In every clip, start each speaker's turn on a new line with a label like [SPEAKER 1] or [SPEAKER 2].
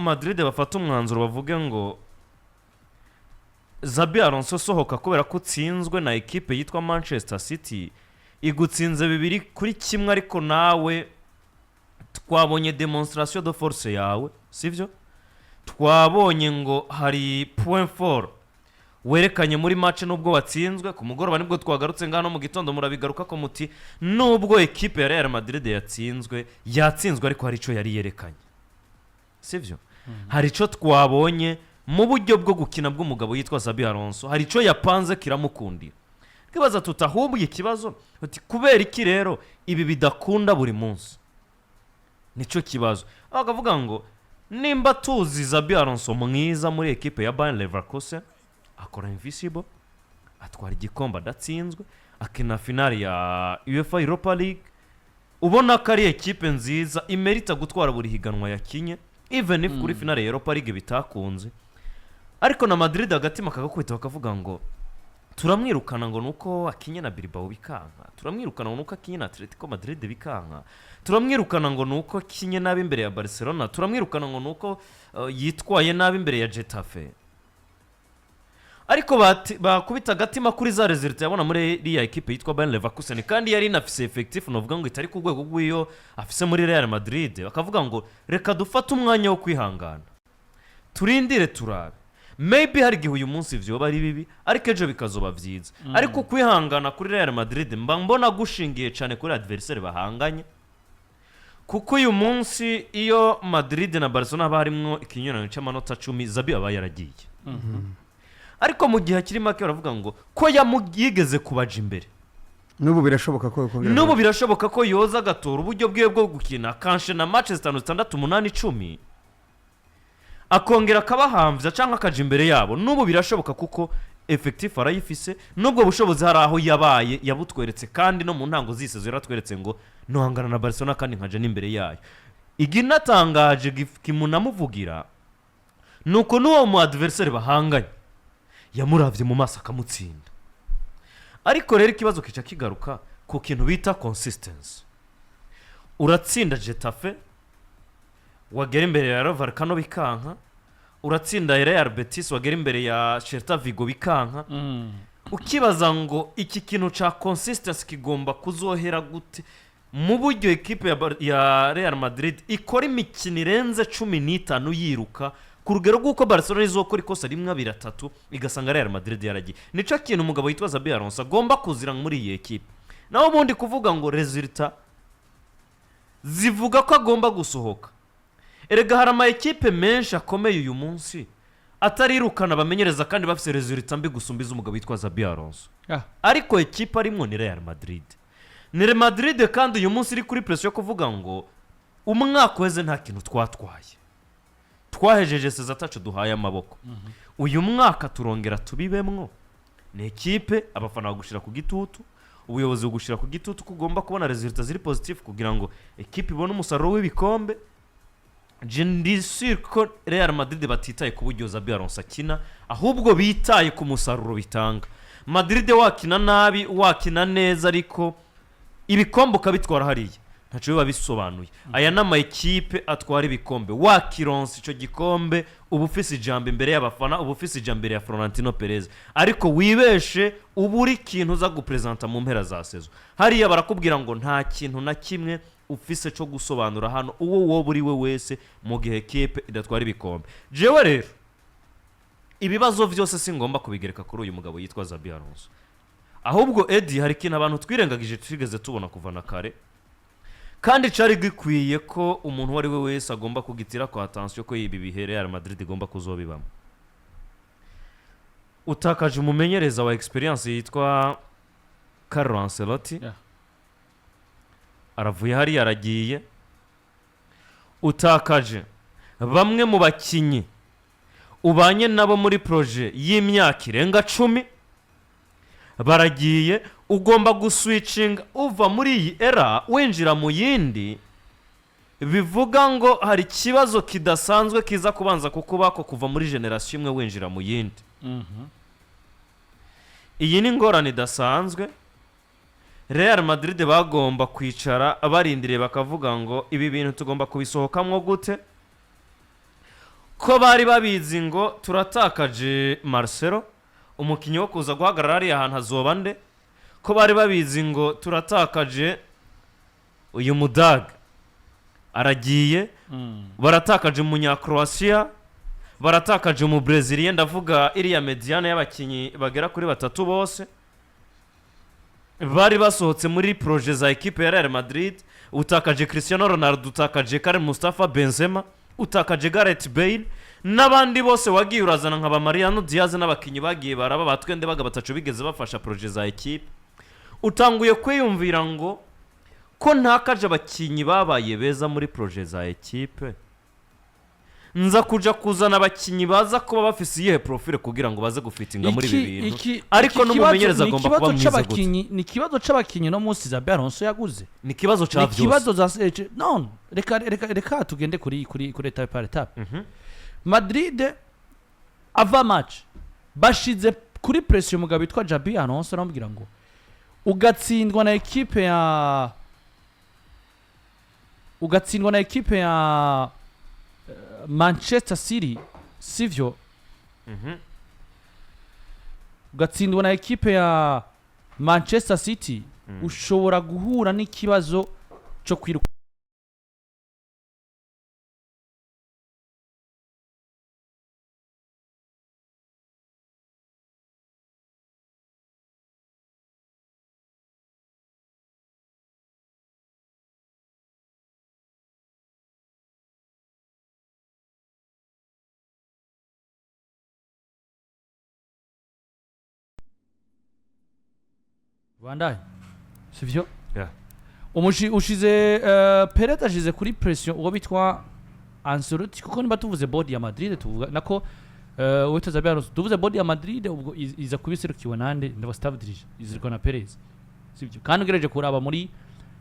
[SPEAKER 1] Madrid bafata umwanzuro bavuge ngo Xabi Alonso sohoka kubera ko utsinzwe na ekipe yitwa Manchester City, igutsinze 2-1, ariko nawe twabonye démonstration de force yawe, sibyo? Twabonye ngo hari point fort werekanye muri match nubwo watsinzwe ku mugoroba. Nibwo twagarutse ngano mu gitondo, murabigaruka ko muti nubwo ekipe ya Real Madrid yatsinzwe, yatsinzwe, ariko hari icyo yari yerekanye, sibyo? Hari icyo twabonye mu buryo bwo gukina bw'umugabo yitwa Xabi Alonso, hari icyo yapanze kiramukundira. Twibaza tuti ahubwo ikibazo uti kubera iki rero ibi bidakunda buri munsi? Nicyo kibazo. Bakavuga ngo nimba tuzi Xabi Alonso mwiza muri ekipe ya Bayer Leverkusen, akora invisible, atwara igikombe adatsinzwe, akina finale ya UEFA Europa League, ubona ko ari ekipe nziza imerita gutwara buri higanwa yakinye, even if kuri finale ya Europa League bitakunze. Ariko na Madrid agatima kagakubita, bakavuga ngo turamwirukana ngo nuko akinye na Bilbao bikanka, turamwirukana ngo nuko akinye na Atletico Madrid bikanka, turamwirukana ngo nuko akinye nabi imbere ya Barcelona, turamwirukana ngo nuko yitwaye nabi imbere ya Getafe. Ariko bakubita agatima kuri za résultats yabona muri iriya ekipe yitwa Bayer Leverkusen, kandi yari inafise effectif novuga ngo itari ku rwego rw'iyo afise muri Real Madrid, bakavuga ngo reka dufate umwanya wo kwihangana, turindire turabe, maybe hari igihe uyu munsi vyoba ari bibi ariko ejo bikazoba vyiza. Ariko kwihangana kuri Real Madrid mba mbona gushingiye cyane kuri adversaire bahanganye, kuko uyu munsi iyo Madrid na Barcelona haba harimwo ikinyuranyo cy'amanota 10, Xabi aba yaragiye. Ariko mu gihe akiri make baravuga ngo ko yigeze kubaja imbere,
[SPEAKER 2] n'ubu birashoboka ko yakongera.
[SPEAKER 1] N'ubu birashoboka ko yoza agatora uburyo bwiwe bwo gukina, akanshena match zitanu, zitandatu, umunani, 10, akongera akabahambya cyangwa akaja imbere yabo. N'ubu birashoboka kuko effectif arayifise, n'ubwo bushobozi hari aho yabaye yabutweretse, kandi no mu ntango zise yaratweretse ngo nohangana na Barcelona kandi nkaja n'imbere yayo. Iginatangaje kimunamuvugira ni uko n'uwo mu adversaire bahanganye yamuravye mu maso akamutsinda. Ariko rero ikibazo kica kigaruka ku kintu bita consistency. Uratsinda Getafe, wagera imbere ya Vallecano bikanka, uratsinda Real Betis, wagera imbere ya Celta Vigo bikanka. Ukibaza ngo iki kintu cya consistency kigomba kuzohera gute mu buryo ekipe ya Real Madrid ikora imikino irenze 15 yiruka ku rugero rw'uko Barcelona izokora ikosa rimwe, abiri, atatu, igasanga Real Madrid yaragiye? Nicyo kintu umugabo witwa Xabi Alonso agomba kuzira muri iyi ekipe. Naho ubundi kuvuga ngo résultats zivuga ko agomba gusohoka, erega hari ama ekipe menshi akomeye uyu munsi atarirukana abamenyereza kandi bafite résultats mbi gusumba iz'umugabo witwa Xabi Alonso. Ariko ekipe arimo ni Real Madrid, ni Real Madrid, kandi uyu munsi iri kuri pression yo kuvuga ngo umwaka uheze nta kintu twatwaye, twahejeje saison atacu duhaye amaboko, uyu mwaka turongera tubibemwo. Ni ekipe abafana bagushyira ku gitutu, ubuyobozi bugushyira ku gitutu ko ugomba kubona résultats ziri positif kugira ngo ekipe ibone umusaruro w'ibikombe. Je ndi sûr ko Real Madrid batitaye ku buryo Xabi Alonso akina, ahubwo bitaye ku musaruro bitanga. Madrid wakina nabi, wakina neza, ariko ibikombe ukabitwara hariya ntacyo biba bisobanuye. Aya ni ama ekipe atwara ibikombe, wakironsa icyo gikombe uba ufise ijambo imbere y'abafana, uba ufise ijambo imbere ya Florentino Perez, ariko wibeshe uba uri ikintu uza guperezanta mu mpera za saison. Hariya barakubwira ngo nta kintu na kimwe ufise cyo gusobanura hano, uwo woba uri we wese, mu gihe ekipe idatwara ibikombe. Jewe rero ibibazo byose si ngomba kubigereka kuri uyu mugabo yitwa Xabi Alonso. Ahubwo Edi, hari ikintu abantu twirengagije twigeze tubona kuva na kare, kandi cyari gikwiye ko umuntu uwo ari we wese agomba kugitira kwa attention, ko ibi bihe Real Madrid igomba kuzobibamo. Utakaje umumenyereza wa experience yitwa Carlo Ancelotti, aravuye hariya aragiye. Utakaje bamwe mu bakinnyi ubanye nabo muri projet y'imyaka irenga 10, baragiye. Ugomba guswicinga uva muri iyi era winjira mu yindi, bivuga ngo hari ikibazo kidasanzwe kiza kubanza kukubako kuva muri génération imwe winjira mu yindi. Iyi ni ingorane idasanzwe. Real Madrid bagomba kwicara barindiriye bakavuga ngo ibi bintu tugomba kubisohokamo gute? Ko bari babizi ngo turatakaje Marcelo, umukinnyi wo kuza guhagarara hariya hantu azoba nde? Ko bari babizi ngo turatakaje uyu mudaga aragiye, baratakaje umunyakroatia, baratakaje mu Breziliya, ndavuga iriya médiane y'abakinnyi bagera kuri batatu bose bari basohotse muri projet za ekipe ya Real Madrid. Utakaje Cristiano Ronaldo, utakaje Karim Mustafa Benzema, utakaje Gareth Bale n'abandi bose wagiye urazana nka ba Mariano Diaz n'abakinnyi bagiye baraba batwende baga batacu bigeze bafasha projet za ekipe. Utanguye kwiyumvira ngo ko ntakaje abakinnyi babaye beza muri projet za ekipe, nza kuja kuzana abakinnyi baza kuba bafise iyihe profile kugira ngo baze gufitinga muri ibi bintu? Ariko
[SPEAKER 3] Iki
[SPEAKER 1] n'umumenyereza
[SPEAKER 3] ni
[SPEAKER 1] agomba kuba
[SPEAKER 3] ikibazo
[SPEAKER 1] mwiza gute?
[SPEAKER 3] Ni ikibazo c'abakinyi no munsi Xabi Alonso yaguze.
[SPEAKER 1] Ni ikibazo ca
[SPEAKER 3] Ni
[SPEAKER 1] byose.
[SPEAKER 3] ikibazo za no, reka tugende kuri étape par étape. Madrid avant match bashize kuri pression umugabo witwa Xabi Alonso, aramubwira ngo ugatsindwa na ekipe ya Manchester City, sivyo? Ugatsindwa na ekipe ya Manchester City, ushobora guhura n'ikibazo cyo kwiruka. Bandaye, sivyo?
[SPEAKER 1] Yeah.
[SPEAKER 3] Umushi ushize Perez ashize kuri pression uwo bitwa Ancelotti, kuko niba tuvuze board ya Madrid, tuvuga nako uwitwa Xabi Alonso, tuvuze board ya Madrid, ubwo iza kuba iserukiwe nande? Ndaba staff dirigeant izirikwa na Perez, sivyo? Kandi ugerageje kuraba muri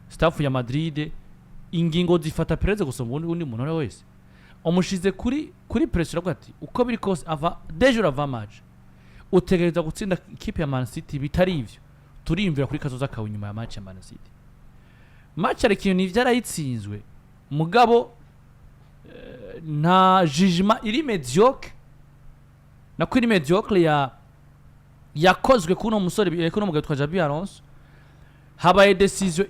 [SPEAKER 3] staff ya Madrid, ingingo zifata Perez gusumba undi muntu uwo ari we wese. Umushize kuri pression, aravuga ati uko biri kose ava déjà avant match utegereza gutsinda ikipe ya Man City, bitari ivyo turiyumvira kuri kazoza kawe nyuma ya match ya Man City. Match hari ikintu nivyo yarayitsinzwe, mugabo nta jugement iri médiocre, nako iri médiocre ya yakozwe kuno musore, kuno mugabo witwa Xabi Alonso. Habaye décision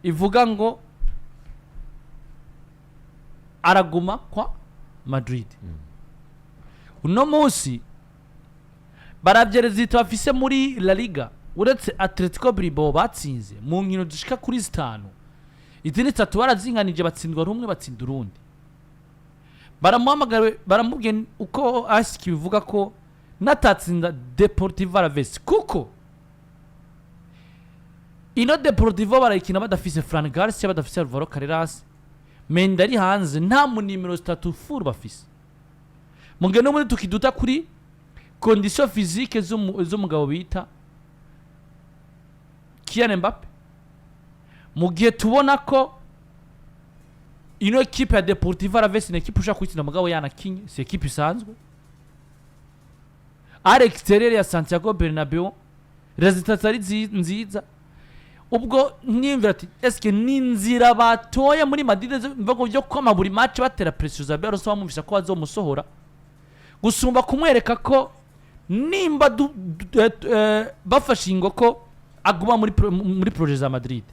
[SPEAKER 3] ivuga ngo araguma kwa Madrid. Uno munsi baravyereza bafise muri La Liga, uretse Atletico Bilbao batsinze mu nkino zishika kuri zitanu, izindi zitatu barazinganije, batsindwa rumwe, batsinda urundi. Baramuhamagara, baramubwiye uko asiki bivuga ko natatsinda Deportivo Alaves, kuko ino Deportivo barayikina badafise Fran Garcia, badafise Alvaro Carreras, Mendy ari hanze, nta mu nimero zitatu furu bafise. Mugihe n'ubundi tukiduta kuri condition physique z'umugabo bita Kylian Mbappe, mu gihe tubona ko ino ekipe ya Deportivo Alaves ni ekipe ushobora kuyitsinda mugabo yanakinye, si ekipe isanzwe à l'extérieur ya Santiago Bernabeu, résultat zari nziza. Ubwo niyumvira ati eske ni inzira batoye muri Madrid mvugo byo kwama buri match batera pression Xabi Alonso, bamwumvisha ko bazomusohora, gusumba kumwereka ko nimba bafashe ingo ko aguma muri projet za Madrid,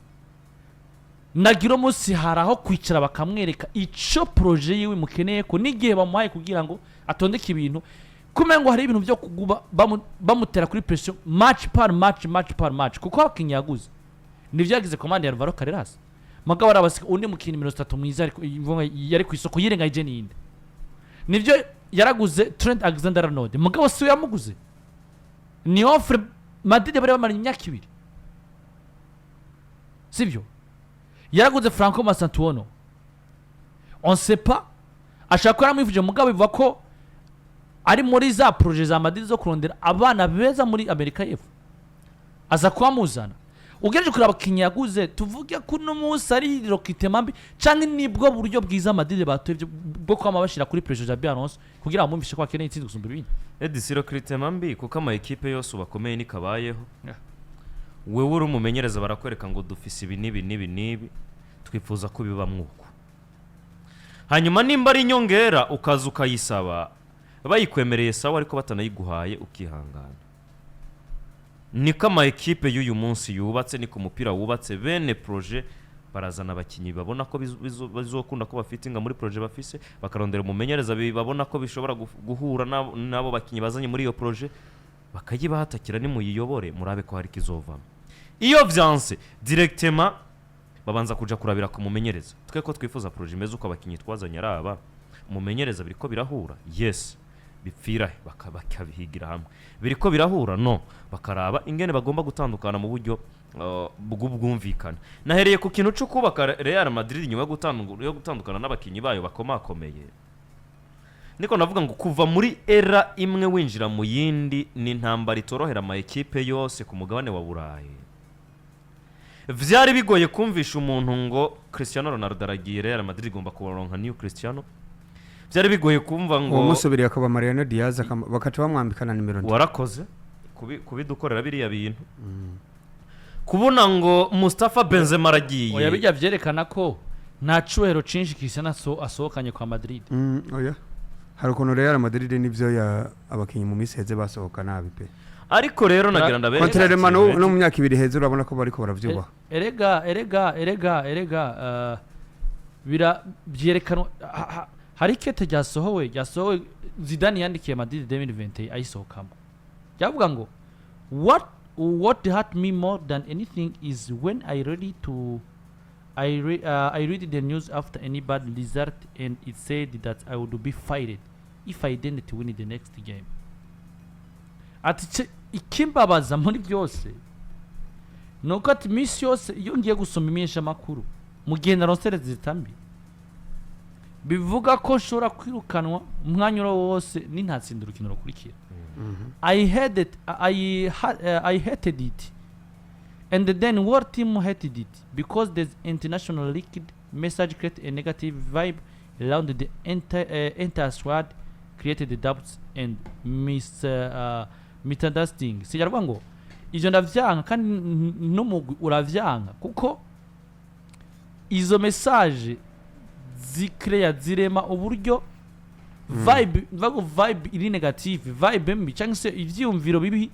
[SPEAKER 3] nagira umunsi hari aho kwicara bakamwereka ico projet yiwe mukeneye, ko n'igihe bamuhaye kugira ngo atondeke ibintu, kumenya ngo hari ibintu byo kuguba bamutera kuri pression match par match, match par match, kuko abakinnyi yaguze nivyo yagize commande ya Alvaro Carreras, mugabo arabasika undi mukinnyi 30 mwiza, ariko yari ku isoko yirengagije ninde? Nivyo yaraguze Trent Alexander Arnold, mugabo si we yamuguze, ni offre Madrid bari bamaranye imyaka 2, sivyo? Yaraguze Franco Mastantuono, on sait pas, ashaka ko yaramwifuje, mugabo bivuga ko ari muri za projet za Madrid zo kurondera abana beza muri Amerika y'Epfo, aza kuhamuzana. Ugereje kureba abakinnyi yaguze, tuvuge ko uno munsi ari recrutement mbi canke nibwo buryo bwiza Madrid batoye bwo kwama bashira kuri pression Xabi Alonso kugira bamwumvishe ko akeneye intsinzi gusumba ibindi?
[SPEAKER 1] Edi, si recrutement mbi, kuko ama ekipe yose ubu akomeye nikabayeho. Wewe uri umumenyereza, barakwereka ngo dufise ibi n'ibi n'ibi n'ibi, twifuza ko bibamwo uku. Hanyuma nimba ari inyongera, ukaza ukayisaba, bayikwemereye sawa, ariko batanayiguhaye ukihangana. Niko ama ekipe y'uyu munsi yubatse, niko umupira wubatse. Bene projet barazana abakinnyi babona ko bizokunda ko bafitinga muri projet bafise, bakarondera umumenyereza babona ko bishobora guhura n'abo bakinnyi bazanye muri iyo projet, bakayibahatakira: nimuyiyobore, murabe ko hari ikizovamo. Iyo vyanse, directement babanza kuja kurabira ku mumenyereza: twe ko twifuza projet imeze uko, abakinnyi twazanye ari aba, umumenyereza biriko birahura? Yes. Bipfira he? Bakabihigira hamwe. Biriko birahura? No, bakaraba ingene bagomba gutandukana mu buryo bw'ubwumvikane. Nahereye ku kintu cyo kubaka Real Madrid nyuma yo gutandukana n'abakinnyi bayo bakomakomeye. Niko navuga ngo kuva muri era imwe winjira mu yindi ni intambara itorohera ama ekipe yose ku mugabane wa Burayi. Vyari bigoye kumvisha umuntu ngo Cristiano Ronaldo aragiye, Real Madrid igomba kubaronka new Cristiano. Byari bigoye kumva ngo
[SPEAKER 2] Uwo musubiriye akaba Mariano Diaz, bakaca bamwambika na nimero 7.
[SPEAKER 1] Warakoze kubidukorera biriya bintu, kubona ngo Mustafa Benzema aragiye.
[SPEAKER 3] Oya, bijya vyerekana ko nta cubahiro cinshi Cristiano asohokanye kwa Madrid.
[SPEAKER 2] Oya, hari ukuntu Real Madrid nivyo ya abakinyi mu minsi heze basohoka nabi pe.
[SPEAKER 1] Ariko rero nagira ndabereke
[SPEAKER 2] Contrairement
[SPEAKER 1] ikintu.
[SPEAKER 2] no mu myaka 2 heze, urabona ko bariko baravyubaha.
[SPEAKER 3] Erega erega erega erega bira byerekanwa hari ikete ryasohowe Zidane yandikiye Madrid 2020 ayisohokamo, ryavuga ngo: What hurt me more than anything is when I ready to I, re, I read the news after any bad result and it said that I would be fired if I didn't win the next game." Ati ikimbabaza muri byose nuko ati iminsi yose iyo ngiye gusoma imenyeshamakuru mu gihe naronse résultat mbi, bivuga ko nshobora kwirukanwa umwanya uwo wose nintatsinda urukino rukurikira. I hated it and then world team hated it because the international leaked message created a negative vibe around the entire squad, created the doubts and misunderstanding. Sijya ngo ivyo ndavyanka kandi n'umugwi uravyanka, kuko izo message zikreya, zirema uburyo vibe, mvuga vibe iri negative, vibe mbi cyangwa se ivyiyumviro bibi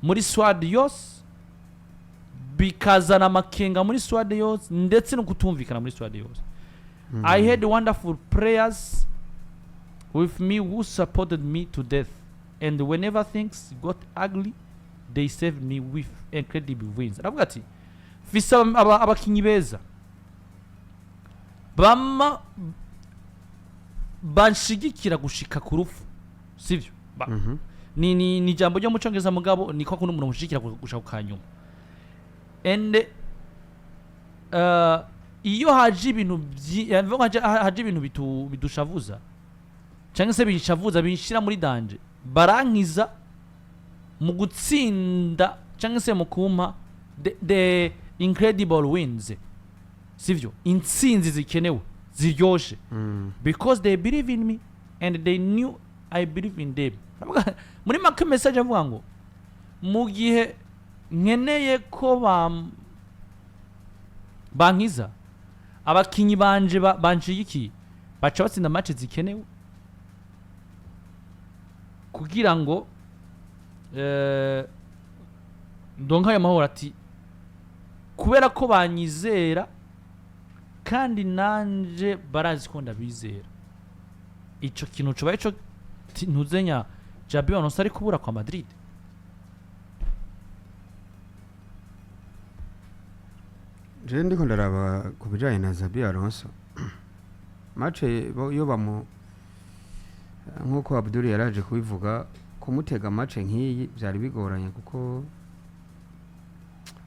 [SPEAKER 3] muri squad yose, bikazana amakenga muri squad yose ndetse no kutumvikana muri squad yose. I had wonderful players with me who supported me to death, and whenever things got ugly, they saved me with incredible wins. Aravuga ati mfise abakinyi beza bama banshigikira gushika ku rupfu, sivyo? Ni ijambo ryo mu Cyongereza, mugabo ni ko kuno umuntu mushigikira gushika ku kanyuma. And iyo haje ibintu mvuga haje ibintu bidushavuza cyangwa se binshavuza, binshira muri danger, barankiza mu gutsinda cyangwa se mu kumpa the incredible wins, sivyo? Intsinzi zikenewe ziryoshe, because they believe in me and they knew I believe in them. Aravuga- muri make message avuga ngo mu gihe nkeneye ko bankiza, abakinyi banje banshigikiye baca batsinda match zikenewe kugira ngo ndonke ayo mahoro, ati kubera ko banyizera kandi nanje barazi ko ndabizera. Ico kintu cobaye ico ntuzenya Xabi Alonso ari kubura kwa Madrid.
[SPEAKER 2] Je ndiko ndaraba ku bijanye na Xabi Alonso, match iyo bamu, nk'uko Abdul yaraje kubivuga, kumutega match nk'iyi byari bigoranye, kuko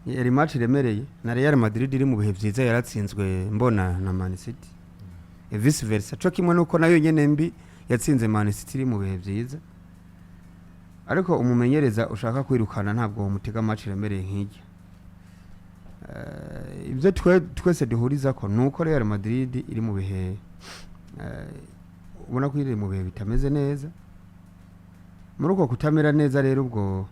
[SPEAKER 2] yari match iremereye na Real Madrid iri mu bihe vyiza, yaratsinzwe mbona na Man City et vice versa, co kimwe nuko nayo nyene mbi yatsinze Man City iri mu bihe vyiza. Ariko umumenyereza ushaka kwirukana ntabwo wamutega match iremereye nk'ijya. Ibyo twese duhuriza ko ni uko Real Madrid iri mu bihe ubona ko iri mu bihe bitameze neza. Muri uko kutamera neza rero, ubwo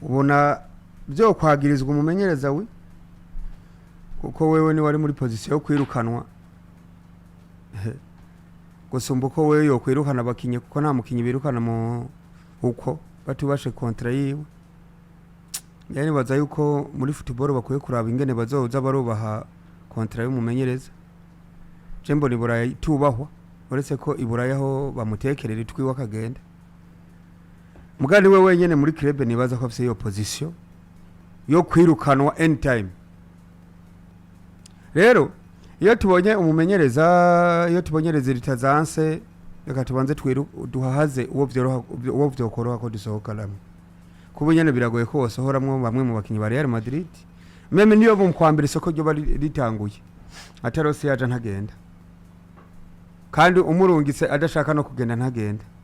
[SPEAKER 2] Ubona byo kwagirizwa umumenyereza we, kuko wewe ni wari muri position yo kwirukanwa gusumba uko wewe yokwirukana abakinyi, kuko nta mukinyi birukana mu uko batubashe contrat yiwe. Yani nibaza yuko muri football bakwiye kuraba ingene bazoza barubaha contrat y'umumenyereza. Je mbona Iburaya itubahwa, uretse ko Iburaya aho bamutekerera itwiwe akagenda. Mugani we wenyene muri club nibaza ko afise iyo position yo kwirukanwa anytime. Rero iyo tubonye umumenyereza, iyo tubonye résultats zanse, reka tubanze duhahaze uwo vyoroha, uwo vyokoroha ko dusohokanamwe, kuba nyene biragoye ko wosohoramwo bamwe mu bakinyi ba Real Madrid. Même niyo mu kwa mbere isoko ryo bari ritanguye, atarose yaje ntagenda, kandi umurungitse adashaka no kugenda ntagenda.